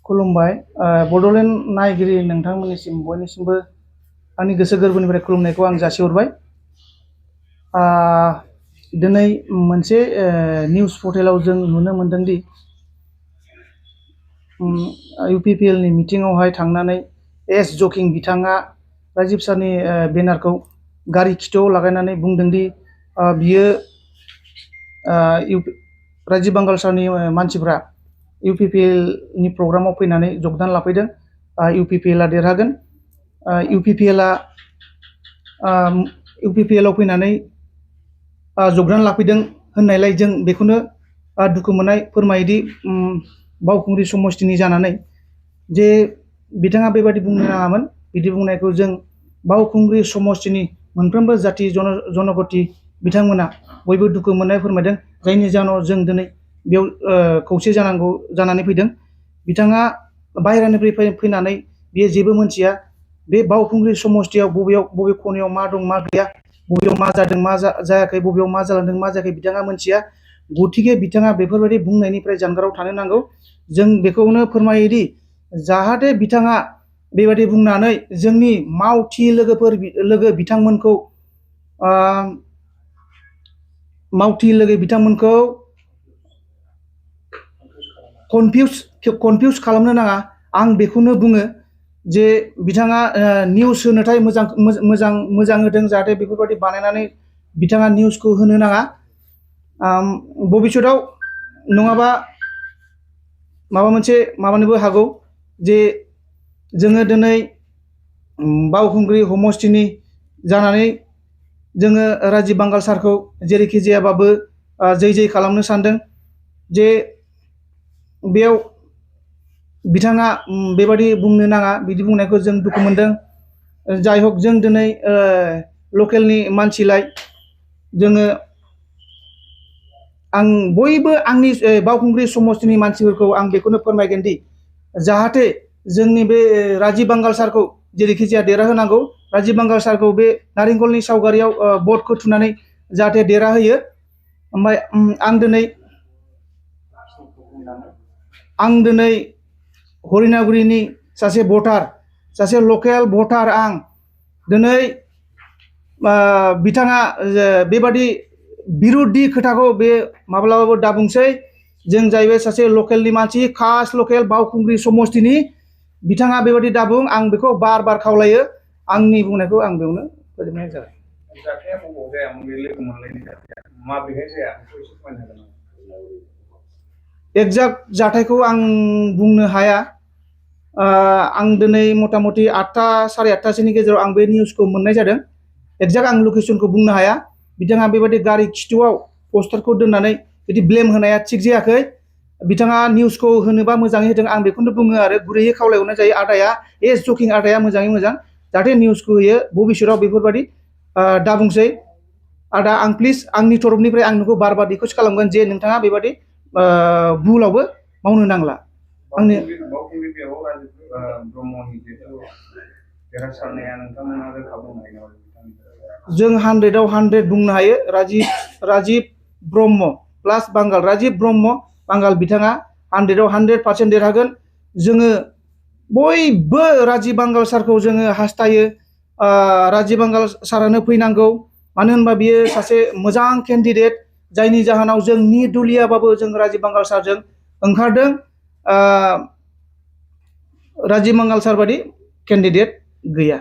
खुलुमबाय बड'लेण्ड नायगिरि नोंथांमोननिसिम बयनिसिमबो आंनि गोसो गोरबोनिफ्राय खुलुमनायखौ आं जासिहरबाय। दिनै मोनसे निउस पर्टेलाव जों नुनो मोनदोंदि UPPL नि मिटिंआवहाय थांनानै एस जकिं बिथाङा राजीब सारनि बेनारखौ गारि खिथुआव लागायनानै बुंदोंदि बियो राजीब बांगाल सारनि मानसिफ्रा UPPL नि प्रग्रामाव फैनानै जगदान लाफैदों। UPPL आ देरहागोन। UPPL आव फैनानै जगदान लाफैदों होननायलाय जों बेखौनो दुखु मोननाय फोरमायोदि बावखुंग्रि समष्टिनि जानानै जे बिथाङा बेबादि बुंनो नाङामोन। बिदि बुंनायखौ जों बावखुंग्रि समष्टिनि मोनफ्रोमबो जाथि जनगति बिथांमोना बयबो दुखु मोननाय फोरमायदों, जायनि जाहोनाव जों दिनै बेयाव खौसे जानांगौ जानानै फैदों। बिथाङा बाहेरानिफ्राय फैनानै बियो जेबो मोनथिया बे बावखुंग्रि समष्टियाव बबे खनायाव मा दं मा गैया, बबेयाव मा जादों मा जायाखै, बबेयाव मा जालांदों मा जायाखै बिथाङा मोनथिया। गतिके बिथाङा बेफोरबायदि बुंनायनिफ्राय जानगाराव थानो नांगौ। जों बेखौनो फोरमायोदि जाहाथे बिथाङा बेबायदि बुंनानै जोंनि मावथि लोगो बिथांमोनखौ कनफिउस खालामनो नाङा। आं बेखौनो बुङो जे बिथाङा निउस होनोथाय मोजां होदों, जाहाथे बेफोरबायदि बानायनानै बिथाङा निउसखौ होनो नाङा। भबिष्यताव नङाबा माबा मोनसे माबानोबो हागौ जे जोङो दिनै बावखुंग्रि समष्टिनि जानानै जोङो राजीब बांगाल सारखौ जेरैखि जायाबाबो जै खालामनो सानदों। जे बेयाव बिथाङा बेबादि बुंनो नाङा, बिदि बुंनायखौ जों दुखु मोनदों। जाय हक जों दिनै लकेलनि मानसिलाय आं बयबो आंनि बावखुंग्रि समष्टिनि मानसिफोरखौ आं बेखौनो फोरमायगोन दि जाहाथे जोंनि बे राजीब बांगाल सारखौ जेरैखि जाया देरहाहोनांगौ। राजीब बांगाल सारखौ बे नारेंखलनि सावगारियाव भटखौ थुनानै जाहाथे देरहाहोयो। ओमफ्राय आं दिनै हरिनागुरिनि सासे भटार, सासे लकेल भटार। आं दिनै बिथाङा बेबादि बिरुद्धि खोथाखौ बे माब्लाबाबो दाबुंसै। जों जाहैबाय सासे लकेलनि मानसि, खास लकेल बावखुंग्रि समष्टिनि। बिथाङा बेबादि दाबुं, आं बेखौ बार बार खावलायो। आंनि बुंनायखौ आं बेयावनो फोजोबनाय जाबाय। जाथाया बबाव जायामोन बे लोगो मोनलायनाय जाथाया माबेहाय जाया बेखौ एसे फोरमायनो हागोन नामा? एक्जाक्ट जाथायखौ आं बुंनो हाया। आं दिनै मथा मथि 8टा साराय 8टासोनि गेजेराव आं बे निउसखौ मोननाय जादों। एक्जाक्ट आं लकेसनखौ बुंनो हाया। बिथाङा बेबायदि गारि खिथुआव पस्टारखौ दोननानै बिदि ब्लेम होनाया थिग जायाखै। बिथाङा निउसखौ होनोबा मोजाङै होदों, आं बेखौनो बुङो आरो गुरैयै खावलायहरनाय जायो। आदाया एस जकिं आदाया मोजाङै मोजां जाहाथे निउसखौ होयो। भबिष्यताव बेफोरबायदि दाबुंसै आदा। आं प्लिज आंनि तरफनिफ्राय आं नोंखौ बार बार रिकुवेस्ट खालामगोन जे नोंथाङा बेबायदि भुलावबो मावनो नांला। आंनि बावखुंग्रि बेयाव राजीब ब्रह्मनि जिथु देरहासारनाया नोंथांमोना रोखा बुंनो हायो नामा? जों 100आव 100 बुंनो हायो। राजीब ब्रह्म प्लास बांगाल, राजीब ब्रह्म बांगाल बिथाङा 100आव 100% देरहागोन। जोङो बयबो राजीब बांगाल सारखौ जोङो हास्थायो। राजीब बांगाल सारानो फैनांगौ, मानो होनबा बियो सासे मोजां केन्डिडेट। जायनि जाहोनाव जों निर्दलियाबाबो जों राजीब बांगाल सारजों ओंखारदों। राजीब बांगाल सार बादि केन्डिडेट गैया।